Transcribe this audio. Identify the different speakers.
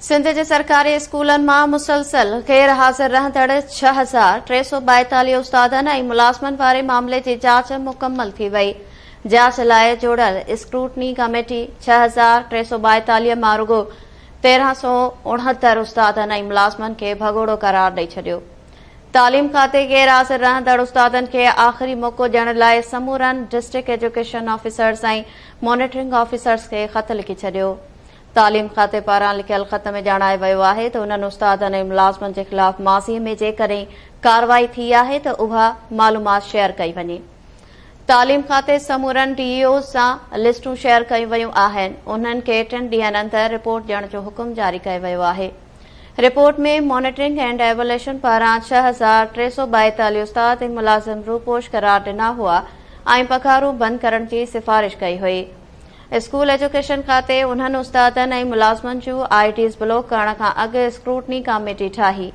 Speaker 1: سنڌ جي سرڪاري اسڪولن مان مسلسل غير حاضر رهندڙ 6342 استادن ۽ ملازمن واري معاملي جي جاچ مڪمل ٿي وئي. جاچ لاء جوڙيل اسڪروٽني ڪميٽي 6342 مان رڳو 1369 استادن ۽ ملازمن کي ڀڳوڙو قرار ڏئي ڇڏيو. تعليم کاتي غير حاضر رهندڙ استادن کي آخري موقعو ڏيڻ لاء سمورن district education officers ۽ monitoring officers کي خط لکي ڇڏيو. تعليم کاتي پاران لکيل خط ۾ ڄاڻايو ويو آهي ته انهن استادن ۽ ملازمن جي خلاف ماضي ۾ جيڪڏهن ڪارروائي ٿي آهي ته اها معلومات شيئر ڪئي وڃي. تعليم کاتي سمورن ڊي اي اوز سان لسٽون شيئر ڪيون ويون آهن، انهن کي ٽن ڏينهن اندر رپورٽ ڏيڻ جو حڪم جاري ڪيو ويو آهي. رپورٽ ۾ مانيٽرنگ اينڊ ايوليشن پاران 6342 استاد ۽ ملازم روپوش قرار ڏنا هئا ۽ پگهارون بند ڪرڻ جي سفارش ڪئي هئي. اسڪول ايجوڪيشن کاتي انهن استادن ۽ ملازمن جون I Ds block ڪرڻ کان اڳ اسڪروٽني ڪاميٽي ٺاهي.